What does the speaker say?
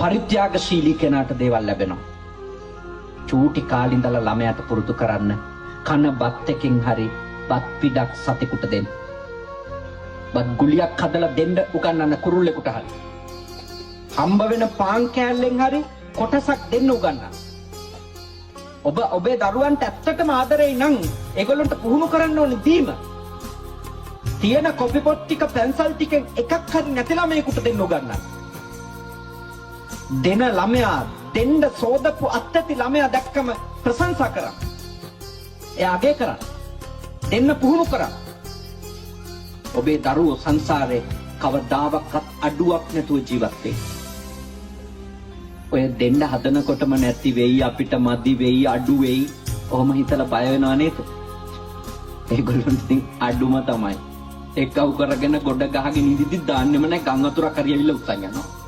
පරිත්‍යාගශීලී කෙනාට දේවල් ලැබෙනවා. චූටි කාලේ ඉඳලා ළමයාට පුරුදු කරන්න කන බත් එකෙන් හරි බත් පිටක් සතෙකුට දෙන්න. බත් ගුලියක් හදලා දෙන්න උගන්වන්න කුරුල්ලෙකුට හරි. හම්බ වෙන පාන් කෑල්ලෙන් හරි කොටසක් දෙන්න උගන්වන්න. ඔබ ඔබේ දරුවන්ට ඇත්තටම ආදරෙයි නම් ඒගොල්ලන්ට පුහුණු කරන්න ඕනේ දීම. තියෙන කොපි පොත් ටික, පැන්සල් ටිකෙන් එකක් හරි නැති ළමයෙකුට දෙන්න උගන්වන්න. දෙන ළමයා, දෙන්න සෝදපු අත්ඇති ළමයා දැක්කම ප්‍රශංසා කරන්න. එයා අගය කරන්න. දෙන්න පුහුණු කරන්න. ඔබේ දරුවෝ සංසාරේ කවදාවත් අඩුවක් නැතුව ජීවත් වෙයි. ඔය දෙන්න හදනකොටම නැති වෙයි, අපිට මදි වෙයි, අඩු වෙයි. ඔහොම හිතලා බය වෙනව නේද? ඒගොල්ලොන්ට ඉතින් අඩුම තමයි. එක්කව් කරගෙන ගොඩ ගහගෙන ඉඳිද්දි දාන්නෙම නැහැ, ගම් වතුරක් හරි ඇවිල්ලා උස්සන් යනවා.